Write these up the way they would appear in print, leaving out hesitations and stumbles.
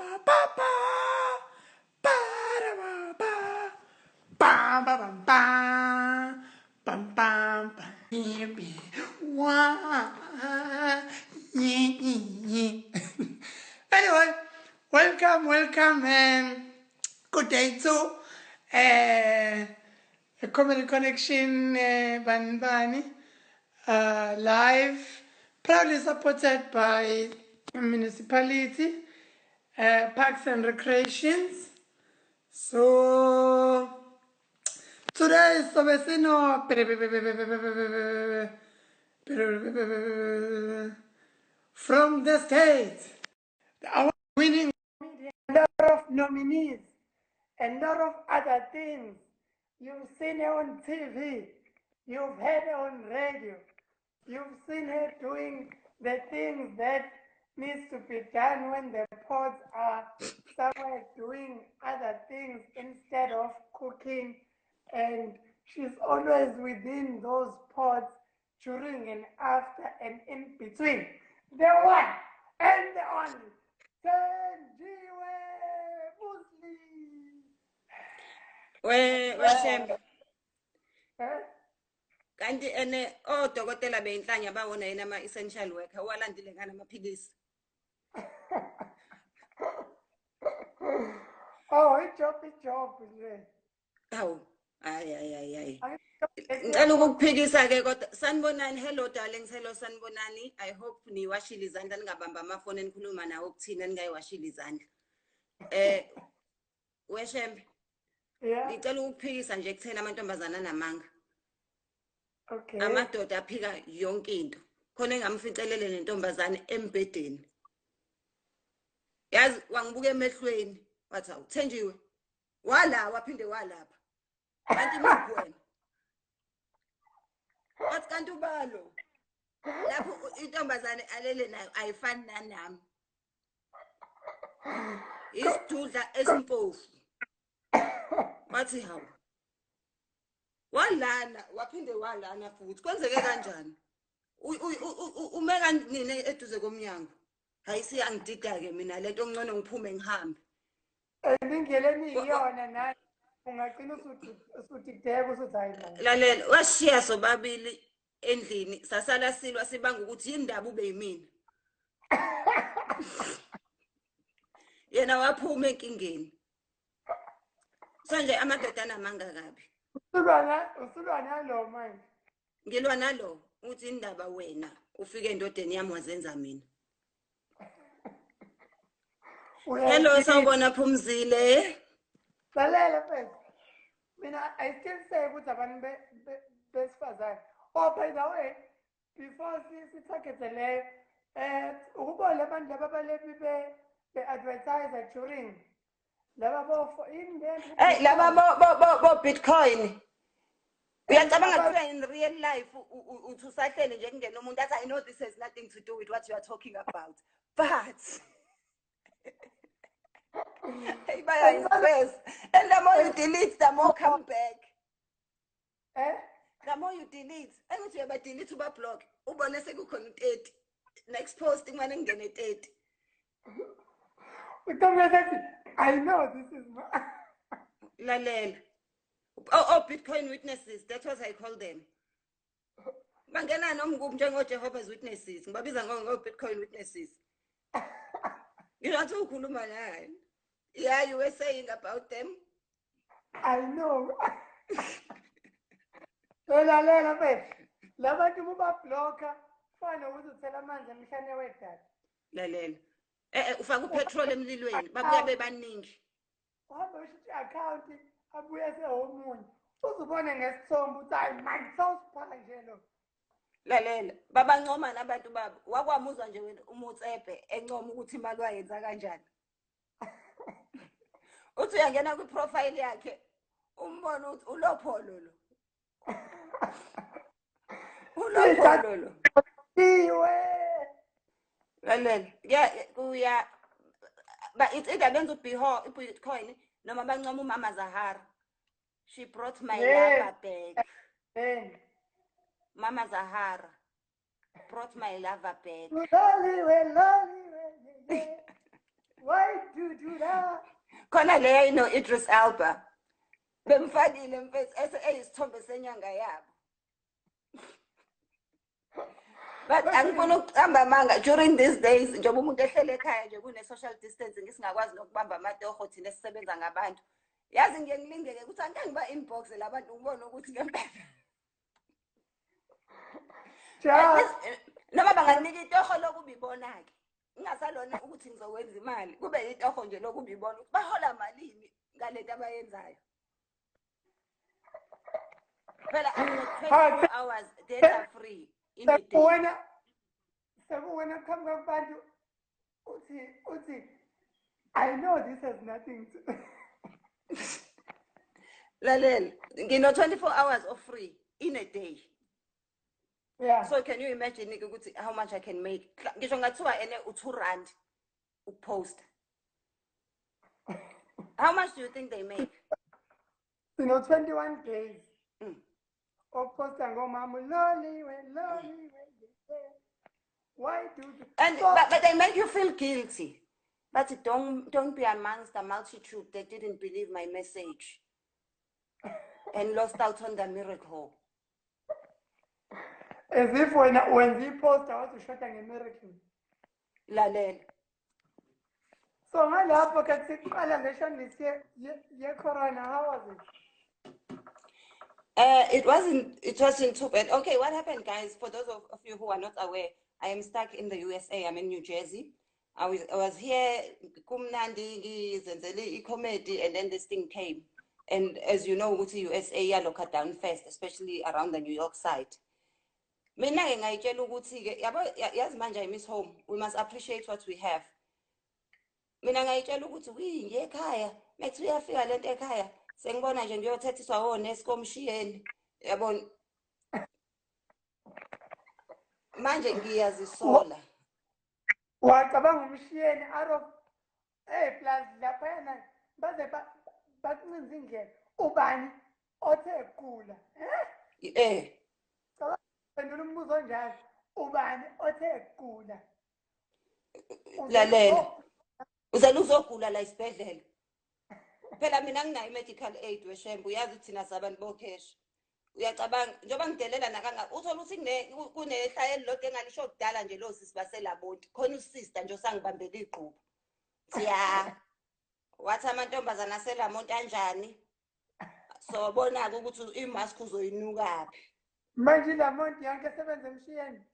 pa pa pa pa ra ba ba ba ba bam ba bam bam ba wa. Anyway, welcome, welcome, and good day to Comedy Connection Bani Bani live, proudly supported by municipality, Parks and Recreations. So today sobe sino from the state, our winning a lot of nominees, a lot of other things. You've seen her on TV, you've heard her on radio, you've seen her doing the things that needs to be done when the pots are somewhere doing other things instead of cooking, and she's always within those pots during and after and in between. The one and the only Thenjiwe Musli. We weShembe. Eh? Kanti ene odokotela beyinhlanya bawona yena ama essential worker walandile ngana amaphilisi. Oh, ijob nje. Hawu, hayi hayi hayi hayi. Ngicela ukukuphikisa ke kodwa sanibonani, hello darlings, hello sanibonani. I hope niwashile izandla ningabamba amafoni enikhuluma nawo kuthina ningayiwashile izandla. WeShembe. Yeah. Ngicela ukukuphikisa nje kuthena amantombazana anamanga. Okay. Amadoda aphika yonke into. Khona engamficelele nentombazane embhedeni. Yazi wangibuka emehlweni wathi awu Thenjiwe. Wala waphinde walapha. Kanti muphi wena? Wathi kanti ubalo. Lapho intombazane alele nayo ayifani nanami. Isidudla esimpofu. Wathi hawu. Walana waphinde walana futhi kwenzeke kanjani? Ume kanini eduze komnyango? Hayi siyangidida ke mina lento ngcono ngiphume ngihambe. Indlela iyona nani ungagcina usudideka usuthi hayi la. Lalela washiya sobabili endlini sasala silwa sibanga ukuthi yindaba ube yimina. Yena waphuma enkingeni. So nje amadoda anamanga kabi. Usulwa nalo manje. Ngilwa nalo uthi indaba wena ufike endodeni yami wazenza mina. Hello sawubona Phumzile. Lalela mfethu. Mina I still say ukuthi abantu besifazane. Oh by the way, before sithagethe leyo ukubona abantu laba balebi be advertise during laba bo in them. Hey laba bo Bitcoin. Uyacabanga kuthiwa in real life uthi usahlele nje kungena umuntu athi I know this has nothing to do with what you are talking about, but hey baya stress and the more you delete the more come back. Eh? The more you delete engithi uyaba delete uba block ubone sekukhona u30 next post kumane kungene 30. Utombe I know this is my lalela. Oh, Bitcoin witnesses, that's what I call them. Bangena noma kuphi njengo Jehovah's Witnesses, ngibabiza ngo Bitcoin witnesses. Ngingathi ukhuluma naye. Yeah, you were saying about them. I know. Lalela mfethu. Labantu ubablocker fana ukuthi uthela amanzi emhlane wedada. Lalela. Ufaka upetrol emlilweni, babuya bebaningi. Uhamba ushintshe i-account abuye sehomunye. Uzubone ngesithombe uthi hayi man sawusiphala nje lo. Lalela, babancoma nabantu babo. Wakwamuzwa nje wena uMotsepe encoma ukuthi imali wayenza kanjani. Uthi uyangena kwiprofile yakhe umbone ukuthi ulopholo lo. Ulopholo lo. Iwe. Lalela, kuya ba it's either benza uBitcoin noma bancoma uMama Zahara. She brought my lover back. Mama Zahara brought my lover back. Why do you do that? Khona leyo ino Idris Elba. Bemfakile mfethu ese eyisithombe senyanga yabo. But angifuni ukuqamba amanga, during these days njengoba umuntu ehlele ekhaya nje kune social distancing, singakwazi nokubamba amatoho thina esisebenza ngabantu. Yazi ngiye ngilindeke ukuthi angeke ngiba inbox labantu ngibone ukuthi ngempela. Noma banganika itoho lokubibona ke. Ngingasalona ukuthi ngizokwenza imali, kube itoho nje lokubibona ukuthi bahola malini ngalento abayenzayo. Phela I'm 24 hours data free in a day. Sekuwena qhamuka kubantu uthi I know this has nothing to Lalela, ngino 24 hours of free in a day. Yeah. So can you imagine ukuthi how much I can make? Ngisho ngathiwa ene u2 rand ukupost. How much do you think they make? Sino 21 days. Oposta ngomama loliwe loliwe. Why do you... And so, but they make you feel guilty. But don't be amongst the multitude that didn't believe my message and lost out on the miracle. As if when the post I was to shot a miracle. Lalela. So ngalapho ke siqala ngesho ye corona, how was it? It wasn't too bad. Okay, what happened, guys? For those of you who are not aware, I am stuck in the USA. I'm in New Jersey. I was here, kumnandi ngizenzele i-comedy, and then this thing came. And as you know, ukuthi USA yalocked down first, especially around the New York side. Mina ke ngayitshela ukuthi ke yabo yazi manje I miss home. We must appreciate what we have. Mina ngayitshela ukuthi wi ngiye ekhaya, methi uyafika lento ekhaya, sengibona nje ngiyothethiswa onesi komshiyeni. Yabona? Manje ngiyazisola. Wacabanga umshiyeni out of hey plus laphayana baze bakuncinza indlela ubani othe gula, eh? Eh. Phendula umbuzo onjalo, ubani othe gula? Lalela. Uzela uzogula la isibhedlela. Phela mina nginayo medical aid weshembe, uyazi thina sabantu bocash. Uyacabanga njengoba ngidelela nakanga uthola ukuthi kunehlaya elilodwa engalisho kudala nje lo sisi baselabonti khona usister nje osangibambela igqubu. Siya wathi amantombazana aselamonti anjani? So bona ukuthi imask uzoyinukaphi. Manje lamonti yonke esebenza emshiyeni.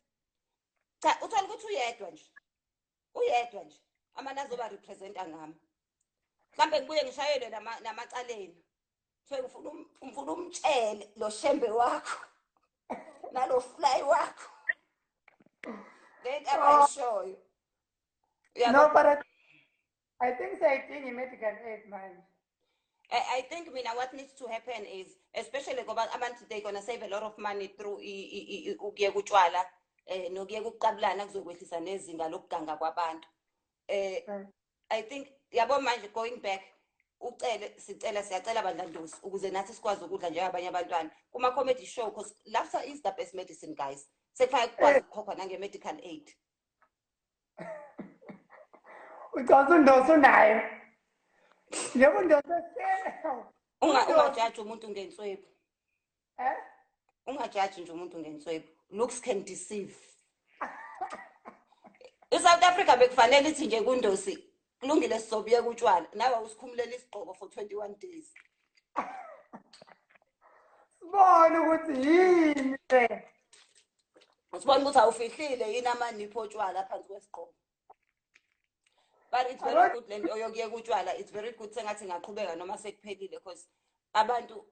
Cha, uthola ukuthi uyedwa nje. Uyedwa nje. Amana azoba representa ngami. Mhlambe ngibuye ngishayelwe namacaleni. So ngifuna umtshele lo shembe wakho nalo fly wakho. Lento abayishoyo. No, but I think sayidinga i-medical aid manje. I think mina what needs to happen is, especially ngoba abantu they gonna save a lot of money through ukuyeka utshwala nokuyeka ukuqabulana kuzokwehlisa nezinga lokuganga kwabantu. I think yabo manje going back ucele sicela siyacela bandlandosi ukuze nathi sikwazi ukudla njengabanye abantwana kuma comedy show, because laughter is the best medicine, guys. Sekufanele kukwazi ukukhokhwa nange medical aid. Ucaza undosi unayo. Njengoba undosi ungajaji umuntu ngenswebhu. Eh? Ungajaji nje umuntu ngenswebhu. Looks can deceive. ISouth Africa bekufanele ithi nje kundosi kulungile sizobuyeka utshwala nawe usikhumulela isigqoko for 21 days. Sibone ukuthi yini le. Sibone ukuthi awufihlile yini amanipho otshwala phansi kwesigqoko. But it's very good lento yokuyeka utshwala, it's very good sengathi ngaqhubeka noma sekuphelile because abantu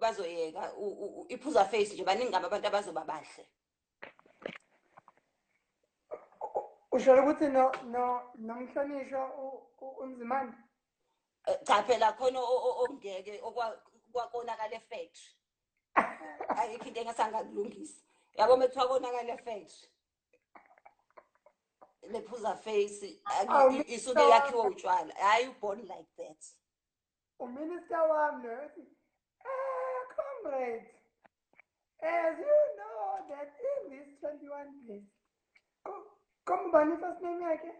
bazoyeka iphuza face nje baningi abantu abazoba bahle. Usho ukuthi no nomhlonishwa uMzimande? Cha phela khona ongeke okwakonakala efactory. Ayikho into engasangakulungisa. Yabo mekuthiwa konakala efactory. Lephuza face isuke yakhiwe utshwala. Hayi you born like that. Uminister wami lo uthi, comrades, as you know that in this 21 days, Come bani first name yakhe?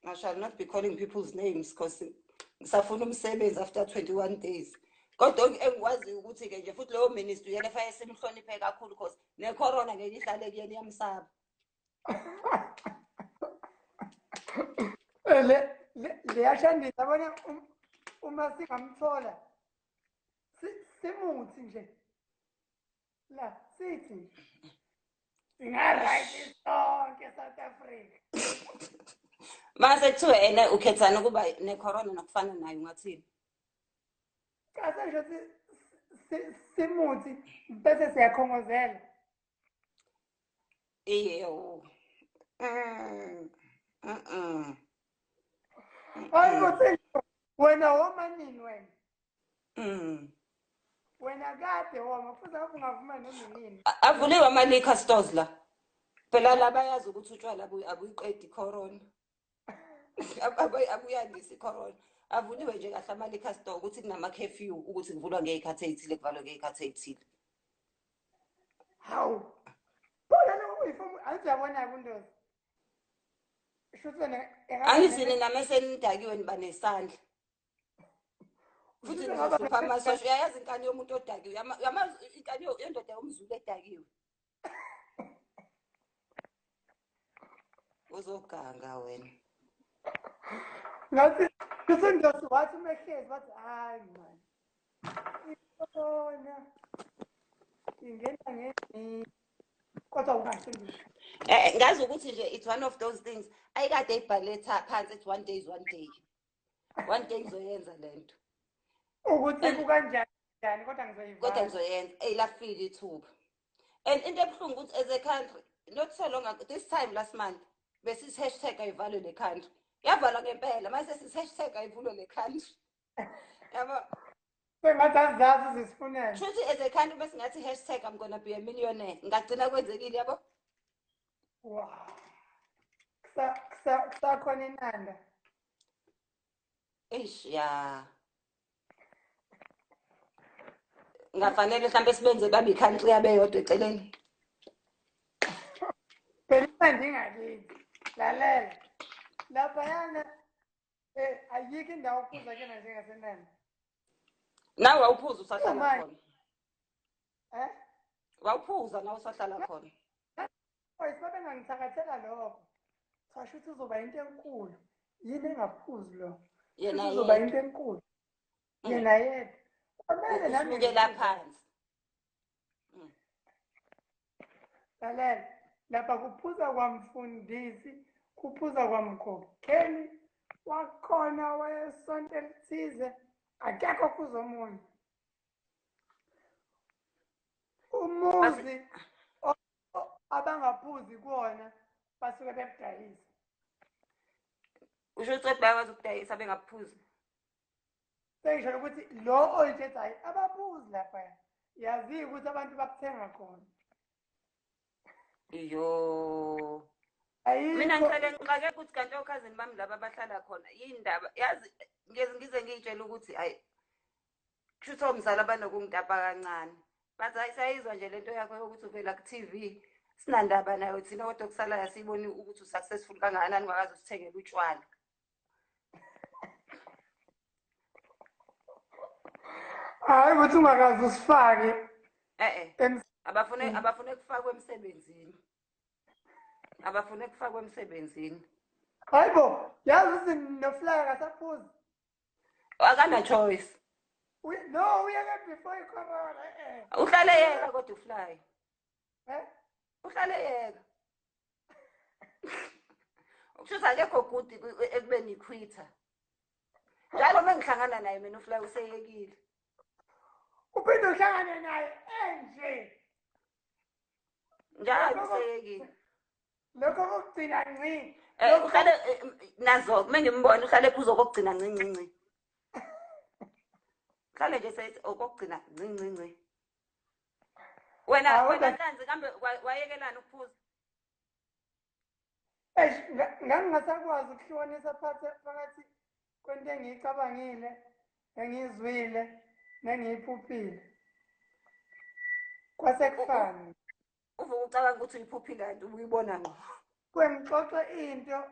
I shall not be calling people's names because ngisafuna umsebenzi after 21 days. Kodwa engikwaziyo ukuthi-ke nje futhi loyo minister uyena fanele simhloniphe kakhulu because ne-corona ngeke ihlale kuyena, iyamsaba. Leyashandisa yabona, uma singamthola simuthi nje la sithi singa-right sonke South Africa. Mase kuthiwe ene ukhethana ukuba ne-corona nokufana nayo, ungathini? Kase nje simuthi bese siyakhongozela. Iyo. Hayi kuthi wena woma nini wena? Wena kade woma, futhi ngabe ungavuma noma nini. Avuliwe ama-liquor stores la. Phela la bayazi ukuthi utshwala abuyiqedi i-corona. Abuyandisa i-corona. Avuliwe nje kahle ama-liquor store, ukuthi kunama-curfew, ukuthi kuvulwa ngey'khathi ey'thile, kuvalwe ngey'khathi ey'thile. Hawu. Phela lo uyifomu angithi uyabona kundozi. Shuthi wena Angithi nina mese nidakiwe niba nesandla. Futhi nizohlupha amasosha. Uyayazi inkani yomuntu odakiwe. Uyamazi inkani yendoda yomZulu edakiwe. Uzoganga wena. Ngathi kusendosi wathi umehlezi wathi hayi man. Ibona ingena ngenye kodwa ungahle nje. Ngazi ukuthi nje it's one of those things ayikade ibhale phansi, it's one day is one day. One day ngizoyenza lento. Ukuthi kukanjani njani kodwa ngizoyivala. Kodwa ngizoyenza. Ey, lafika ithuba. And into ebuhlungu ukuthi as a country, not so long ago, this time last month, besithi hashtag ayivalwe le country. Yavalwa ngempela, mase sithi hashtag ayivulwe le country. Yabo. Sengathi azazi zisifunele. Shuthi as a country bese ngathi hashtag I'm gonna be a millionaire. Ngagcina kwenzekile, yabo. Wow. Kusakhona inanda. Eish ya. Ngafanele mhlambe sibenze babe i-country yabeyodwa eceleni. Phela inanda ingakithi. Lalela. Laphayana ayikho indawo okuphuza kuyona njengasenanda. Nawe wawuphuza usahlala khona. Eh? Wawuphuza nawe usahlala khona. Oyi sebengangithakathela lokho. Sasho ukuthi uzoba into enkulu. Yini engaphuzi lo? Yena uzoba yedwa. Into enkulu. Yena yedwa. Kwamele nami Usibukela ngiphuze. phansi. Lalela. Lapha kuphuza kwamfundisi, kuphuza kwamkhokheli, wakhona wayesonto elithize, akekho ophuza omunye. Umuzi abangaphuzi kuwona basuke bebudayisa. Usho ukuthi bayakwazi ukudayisa bengaphuzi. Sengisho ukuthi lo oyithethe hayi abaphuzi lapha. Yazi ukuthi abantu bakuthenga khona. Iyo. Ayikho. Mina ngihlale ngixake ukuthi kanti okhazini bami laba abahlala khona yindaba, yazi ngize ngiyitshele ukuthi hayi kusho omzala abanokungitapa kancane. Bathi hayi sayizwa nje lento yakho yokuthi uvela ku TV. Sinandaba nayo thina, kodwa kusalayo siyibone ukuthi usuccessful kangakanani ungakaze usithengele utshwala. Hayi ukuthi ungakaze usifake. Abafune kufakwe emsebenzini. Abafune kufakwe emsebenzini. Hayibo, yazi ukuthi nofly akasaphuzi. Akana choice. No, uyeke before i-corona. Uhlale yeka kodwa ufly. Eh? Uhlale yeka. Ukusho akekho good ekubeni iquitter. Njalo uma ngihlangana naye mina ufly useyekile. Uphinde uhlangane naye enje. Njalo useyekile. Lokho kokugcina ngci. Uhlale nazo uma ngimbona uhlale ephuza okokugcina ngci ngci ngci. Uhlale nje sethi okokugcina ngci ngci ngci. Wena wena Nhlanzi kambe wayekelani ukuphuza? Eish, ngangingasakwazi ukuhlukanisa phakathi kwento engiyicabangile, engiyizwile, nengiyiphuphile. Kwase kufana. Uvuka ucabanga ukuthi uyiphuphile kanti ubuyibona ngqo. Kwengixoxe into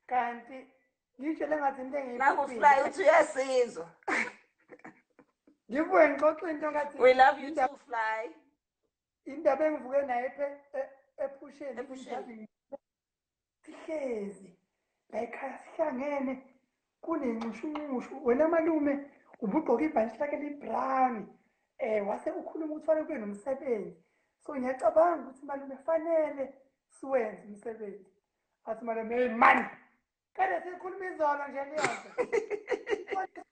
kanti Ngitshele ngathi into Nangu engiyiphuphile. Fly uthi uyasizwa. Ngibuye ngixoxe into ngathi We love you indaba too, Fly. indaba engivuke nayo ephusheni Ephusheni. Sihlezi la ekhaya sihlangene kunenxushunxushu, wena malume ubugqoke ibhantshi lakhe li-brown, wase ukhuluma ukuthi fanele kube nomsebenzi. So ngiyacabanga ukuthi malume fanele siwenze umsebenzi. Athi malume, hey man, kade sikhuluma izolo nje leyonto.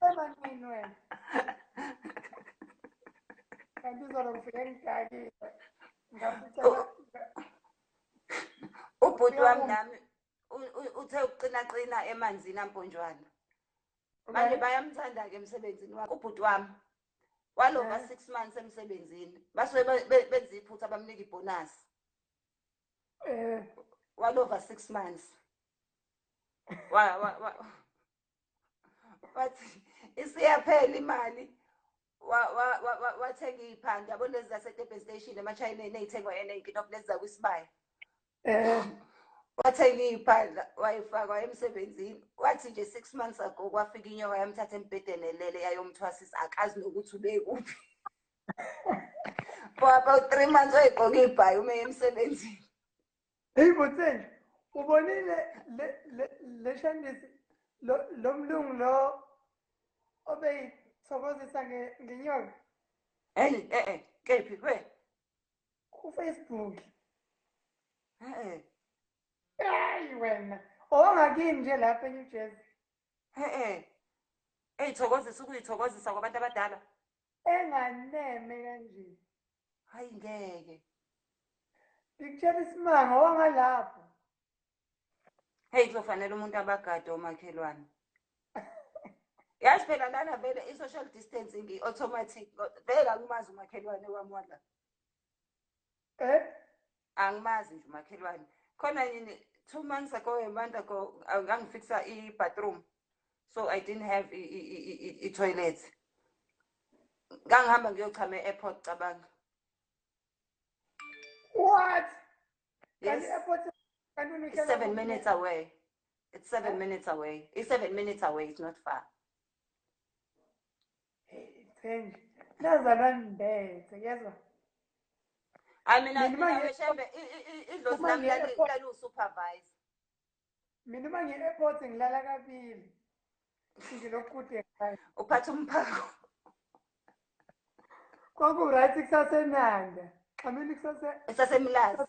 Semanini wena. Kanti izolo ngifike ngidakile. Ngafica Ubhuti wami nami uthe ukuqina-qina emanzini amponjwana. Manje bayamthanda-ke emsebenzini wakhe. Ubhuti wami walova 6 months emsebenzini. Basuke benza iphutha bamnika ibhonasi. Walova 6 months. Wathi isiyaphela imali. Wathenga iphanda yabo lezi zaseDurban Station emaChineni ey'thengwa eney'nkinobho lezi zakwisibaya. Wathenga iphanda wayifaka emsebenzini. Wathi nje 6 months ago kwafika inyoka yamthatha embhedeni elele yayomthwasisa, akazi nokuthi ubekuphi. For about 3 months wayegqoka ibhayi uma emsebenzini. Hey Botsenje, ubonile le Shandisi lo mlungu lo obeyithokozisa ngenyoka? Hey, kephi kwe? Ku Facebook. Eh. Hayi wena, owangakini nje lapha eNew Jersey. Eh. Eyithokozisa ukuyithokozisa kwabantu abadala. Enganeme kanje. Hayi ngeke. Ngikutshela isimanga wangalapho. Hey, kuzofanele umuntu abagade omakhelwane. Yazi phela lana vele i-social distancing i-automatic. Vele angimazi umakhelwane wami wala. Angimazi nje umakhelwane. Khona yini 2 months ago, a month ago, ngangifixa i-bathroom. So I didn't have i-toilet. Ngangihamba ngiyochama e-airport, cabanga. What? Yes. Airport, It's 7 minutes away. It's 7 minutes away. It's 7 minutes away. It's not far. Hey, Thenji. Nazalwa ngibethe, yezwa? I mean, Shembe, idlozi lami lalu-supervise. Mina uma ngiye-airport ngilala kabili. Ngilokude ngayo. Uphatha umphako. Kwaku-right kusasenanda. I mean, Kusasemlazi.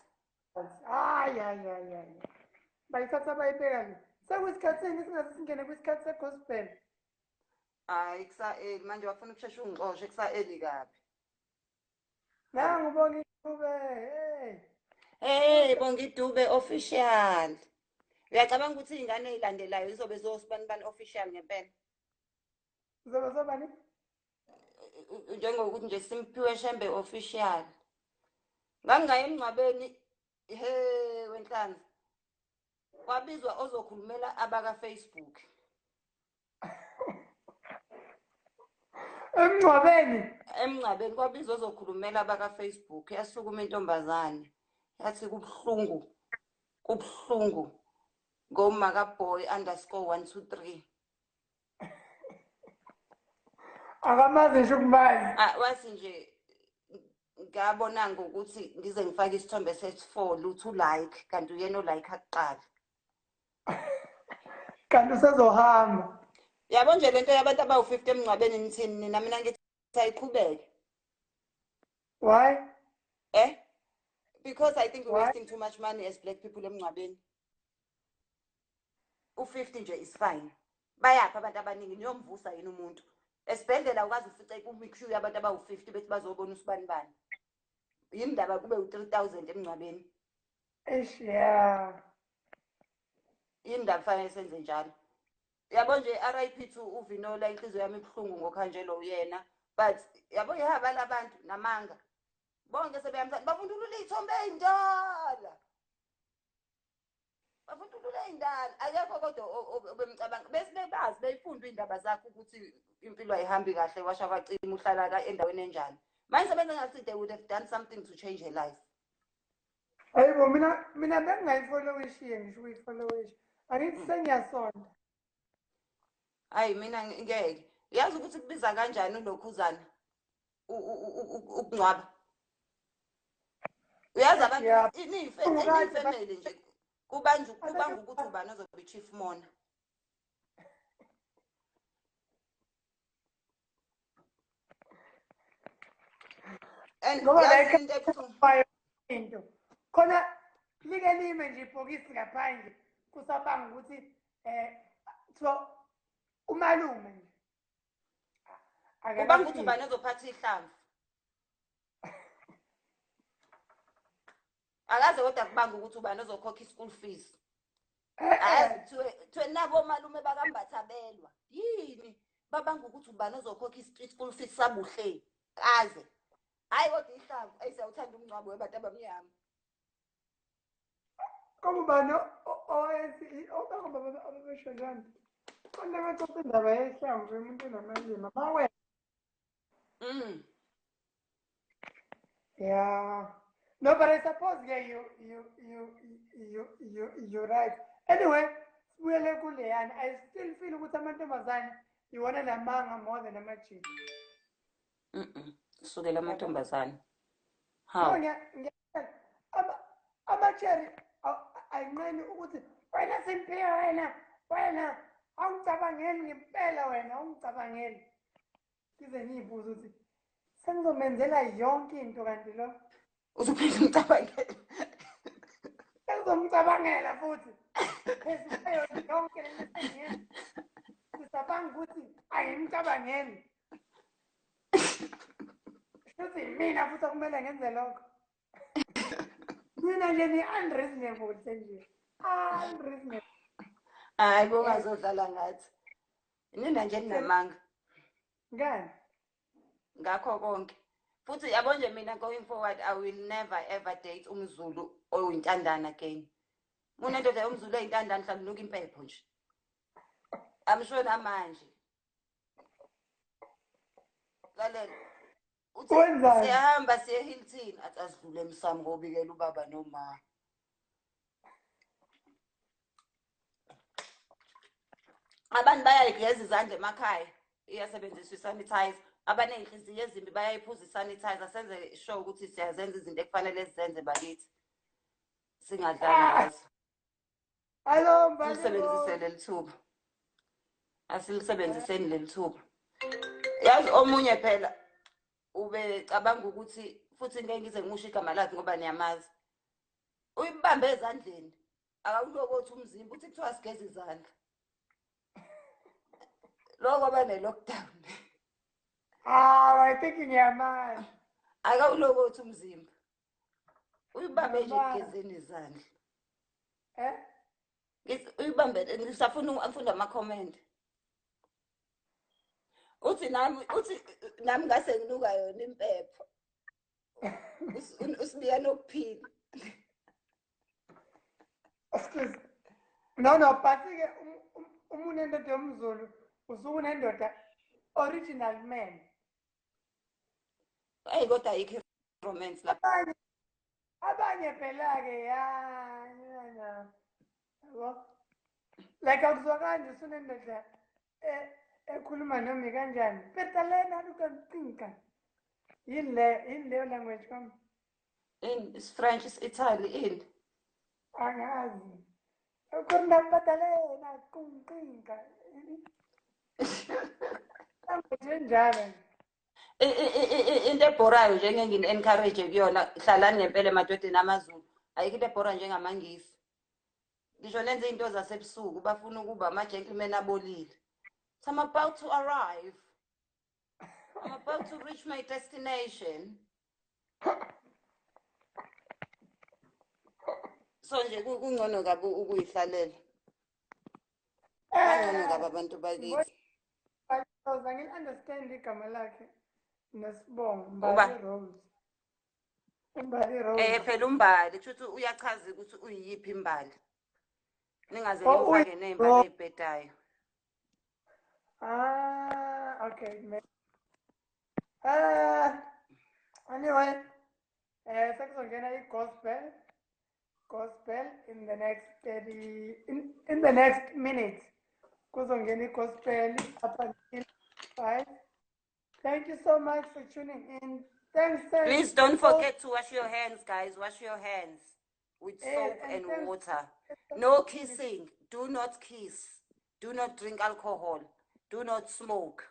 Hayi, hayi, hayi, hayi. Bayithatha bayibeka le. Sekuyisikhathini singaze singene kwisikhathi se-gospel. Hayi, kusa-early. Manje wafuna ukusheshe ungixoshe, kusa-early kabi. Nangu Bongi Dube, hey. Hey, Bongi Dube official. Uyacabanga ukuthi iy'ngane ey'landelayo izobe zosibani official ngempela? Izobe zobani? Njengokuthi nje Simphiwe Shembe official. Ngangingaye emngcwabeni, he wenhlanzi. Kwabizwa ozokhulumela abaka-Facebook. Emngcwabeni? Emngcwabeni kwabizwa ozokhulumela abaka-Facebook. Yasukuma intombazane. Yathi kubuhlungu. Kubuhlungu. Ngoma kaboy underscore 123. Akamazi nje ukumazi. Wathi nje ngabona ngokuthi ngize ngifake isithombe set4 lutho like kanti uyena o like akuqala. Kanti usezohamba. Yabo nje lento yabantu abawu50 emngcwabeni nithini nina, mina ngithi ayiqhubeke. Why? Because I think we're Why? wasting too much money as black people emngcwabeni. U50 nje is fine. Bayapha abantu abaningi, niyomvusa yini umuntu? Esibhedlela ukwazi ufice ku-queue yabantu abawu50 bethi bazobona usibani bani. Yini ndaba kube u3000 emngcwabeni? Eish, yeah. Yini ndaba kufanele senze njalo? Yabo nje RIP to uVinola, inhliziyo yami ibuhlungu ngokhanjelo uyena. But yabo ihaba labantu namanga. Bonke sebeyamthanda, bavundulula iy'thombe ey'ndala. Bavundulula ey'ndala. Akekho kodwa obemcabanga. Bese bebazi beyifunda iy'ndaba zakhe ukuthi impilo ayihambi kahle, washa kwacima, uhlala endaweni enjani. Manje sebenza ngathi they would have done something to change her life. Hayibo, mina bengingayifollowishiye, ngisho ukuyifollowisha. Angithi sengiyasonta. Hayi mina ngeke. Uyazi ukuthi kubiza kanjani ulokhuzana ukungcwaba. Uyazi abantu inifamily nje kubanga ukuthi ubani ozobe chief mourner. And into khona like lime nje ibhokisi ngaphandle kusabanga ukuthi so umalume nje ubanga ukuthi ubani ozophatha ihlamvu. Akaze kodwa kubanga ukuthi ubani ozokhokha i-school fees. Ayazi kuthiwe nabo malume bakambathabelwa yini babanga ukuthi ubani ozokhokha i-school fees sabuhle kaze. Hayi kodwa ihlamvu ayisawuthanda umngcwabo webantu abamnyama. Como ubani obabesho njani? Khona baxoxa indaba yehlamvu yomuntu onamalima bawe. Yeah. No, but I suppose yeah, you're right. Anyway, sibuyele kuleyana. I still feel ukuthi amantombazane iwona namanga more than amajita. Sukela amantombazane. How? Amacheri ayinqeni ukuthi wena Simphiwe wena awungicabangeli ngempela wena awungicabangeli. Ngize ngiyibuza ukuthi sengizomenzela yonke into kanti lo uzophinde umcabangele. Sengizomcabangela futhi. Phezu yonke le nto engiyenza. Kusabanga ukuthi angimcabangeli. Futhi mina futhi akumele ngenze lokho. Mina nje ni-unreasonable nje. Unreasonable. Hayi bongazodlala ngathi. Nina nje ninamanga. Ngani? Ngakho konke. Futhi yabo nje mina going forward I will never ever date umZulu oyintandane again. Munendoda yomZulu eyintandane hlala unuka impepho nje. I'm sure namanje. Lalela. Uthi siyahamba siye Hilton athi asidlule emsamo ngobikela ubaba noma. Abantu bayayigeza izandla emakhaya, iyasebenziswa isanitizer. Abaney'nhliziyo ezimbi bayayiphuza isanitizer. Senze sure ukuthi siyazenza izinto ekufanele sizenze bakithi. Singadlali ngazo. Hello, Mbali. Silisebenzise leli thuba. Asilisebenziseni leli thuba. Yazi omunye phela ubecabanga ukuthi futhi ngeke ngize ngimusho igama lakhe ngoba niyamazi. Uyibambe ezandleni. Akawulokothi umzimba uthi kuthiwa sigeze izandla. Lokho bane lockdown. Ah, I think ngiyamazi. Akawulokothi umzimba. Uyibambe nje egezeni izandla. Eh? Uyibambe ngisafuna ukufunda ama comment. Uthi nami ngase nginuka yona impepho. Usibiya nokuphila. Excuse. No, but ke umuntu endoda yomZulu usuke nendoda original man. Hey kodwa ayikho romance lapha. Abanye phela ke ya. Like akuzwakali nje usunendoda ekhuluma noma kanjani. Petalena lukantinka. Yini leyo language kwami? In it's French, it's Italy, in. Angazi. Ukhona Petalena kuntinka. Language enjalo. Into ebhorayo nje engeke ngini-encourage kuyona, hlalani ngempela emadodeni amaZulu. Ayikho into ebhora njengamaNgisi. Ngisho nenze into zasebusuku bafuna ukuba ama-gentlemen abolile. So I'm about to arrive. I'm about to reach my destination. So nje kungcono kabi ukuyihlalela. Kungcono kabi abantu bakithi. Angil-understand igama lakhe nesibongo, Mbali Rose. Umbali Rose. Phela uMbali, kusho ukuthi uyachaza ukuthi uyiyiphi imbali. Ningaze nimfake ney'mbali ey'bhedayo. Ah, okay. Anyway, sekuzongena i-gospel. Gospel in the next 30, in the next minute. Kuzongena i-gospel up until 5. Thank you so much for tuning in. Thanks, thanks. Please don't forget to wash your hands, guys. Wash your hands with soap and and thanks- water. No kissing. Do not kiss. Do not drink alcohol. Do not smoke.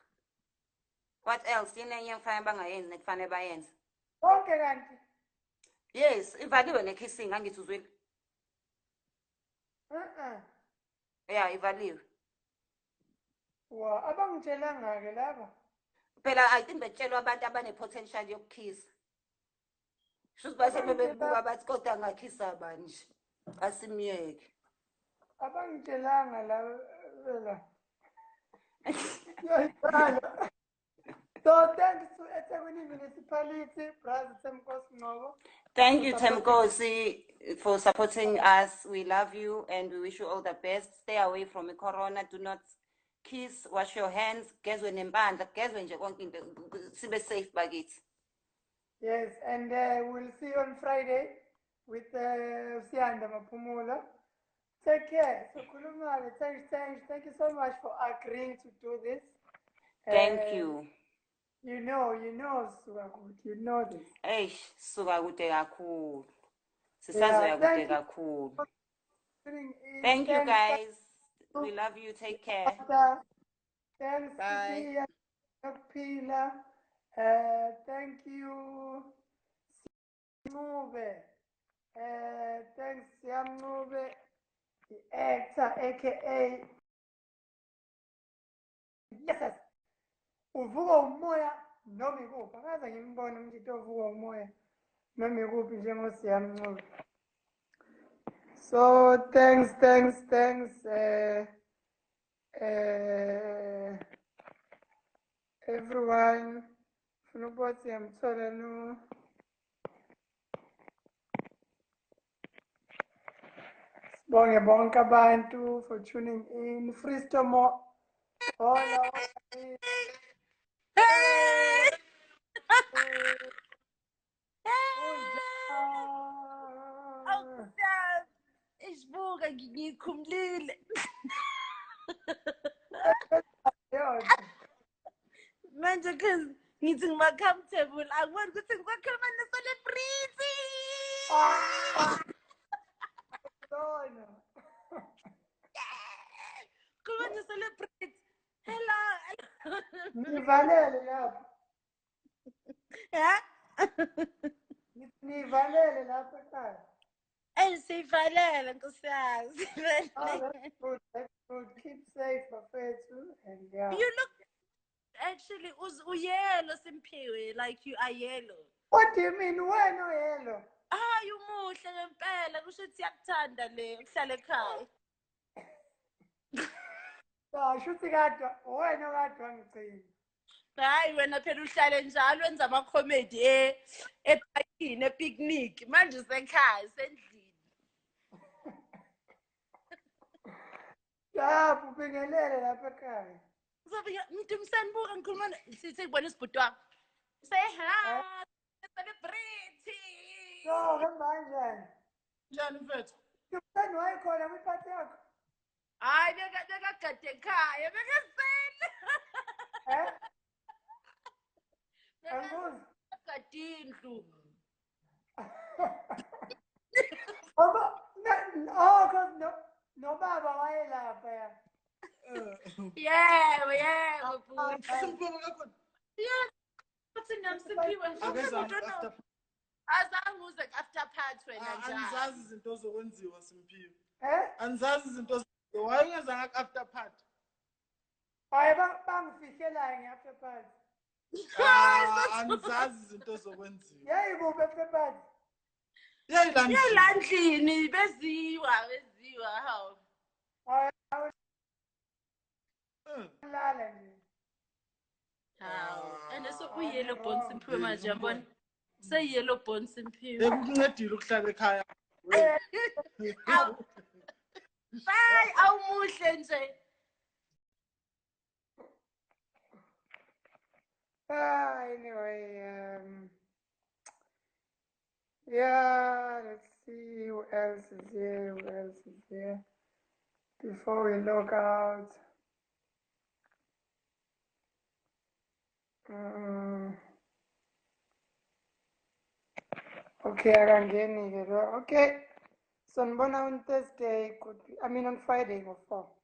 What else? Yini enye ekufanele bangayenzi nekufanele bayenze? Konke kanti. Yes, ivaliwe ne-kissing, angithi uzwile? Uh-uh. Yeah, ivaliwe. Wa abangitshelanga ke laba. Phela I think betshelwa abantu abane-potential yokukhisa. Shuthi base bebebuka bathi kodwa angakhisa bani nje. Asimyeke. Abangitshelanga laba phela. Ngiyayibala. So thanks to eThekwini Municipality, Brother Thembinkosi Ngcobo. Thank you, Thembinkosi, for supporting us. We love you and we wish you all the best. Stay away from the corona. Do not kiss, wash your hands. Gezwe nempandla, gezwe nje konke into. Sibe safe bakithi. Yes, and we'll see you on Friday with Siyanda Mapumula. Take care. So khuluma, thanks, thanks. Thank you so much for agreeing to do this. Thank you. You know, suka kude, you know this. Eish, suka kude kakhulu. Sisazoya Yeah, kude thank you. kakhulu. Tuning in. Thank you, Thanks, guys. We love you. Take care. Tata. Thanks, Bye. Sibiya, Nokuphila. Thank you, Ncube. Thanks, Siyam Ncube, the actor, aka Yes. Uvuka umoya noma ikuphi. Akaze ngimbone umuntu ovuka umoya noma ikuphi njengoSiyam Ncube. So thanks, thanks, thanks, everyone. Funa ukuba siyamthola no. Sibonge bonke abantu for tuning in. Fristo Mo. Hola. Hey! Hey! Isibuka ngikhumlile. Manje cause ngithi ngiba comfortable akuboni ukuthi ngisakhuluma ne-celebrity. Khuluma ne-celebrity. Hello. Nivalele lapho. Ha? Nivalele lapho ekhaya. Eh sivalele nkosi yami. Oh, that's good. That's good. Keep safe, bafethu. And yeah. You look actually uyellow, Simphiwe, like you are yellow. What do you mean? Wena uyellow? Hayi umuhle ngempela kusho ukuthi siyakuthanda le ukuhlala ekhaya. Cha, shuthi kade wena kade wangigcina. Hayi wena phela uhlale njalo wenza ama-comedy epakini, epicnic. Manje usekhaya, usendlini. Lapho ubingelele lapha ekhaya. Uzofika Mdumisani buka ngikhuluma sithi ngibona isibhuti wami. Say hi, celebrity. So, hamba kanjani? Njani mfethu? Mdumisani wayekhona kwiphathi yakho? Hayi bekagade ekhaya, bekasele. Eh? Angikuzwa. Bekagade indlu. Ngoba oh, cause no nobaba wayelapha ya. Yebo, yebo bhuti. Simphiwe kakhona. Yeah. Futhi nami Simphiwe. Akezange after Azange uze after party wena njalo. Angizazi izinto zokwenziwa Simphiwe. Eh? Angizazi izinto why ungezanga after party? Hayi bangifihlelayo nge-after party. Angizazi izinto zokwenziwa. Yeyi kuphi after party? Yeyi la Yeyi la ndlini beziwa hawu. Hayi lala nje. Hawu. And so uyellow bone Simphiwe manje yabona. Seyellow bone Simphiwe. Bekuncedile ukuhlala ekhaya. Bye, awumuhle nje. Anyway, yeah, let's see who else is here, who else is here before we log out. Okay, akangeni ke lo. Okay. So nibona on Thursday, could be, I mean on Friday ngo 4.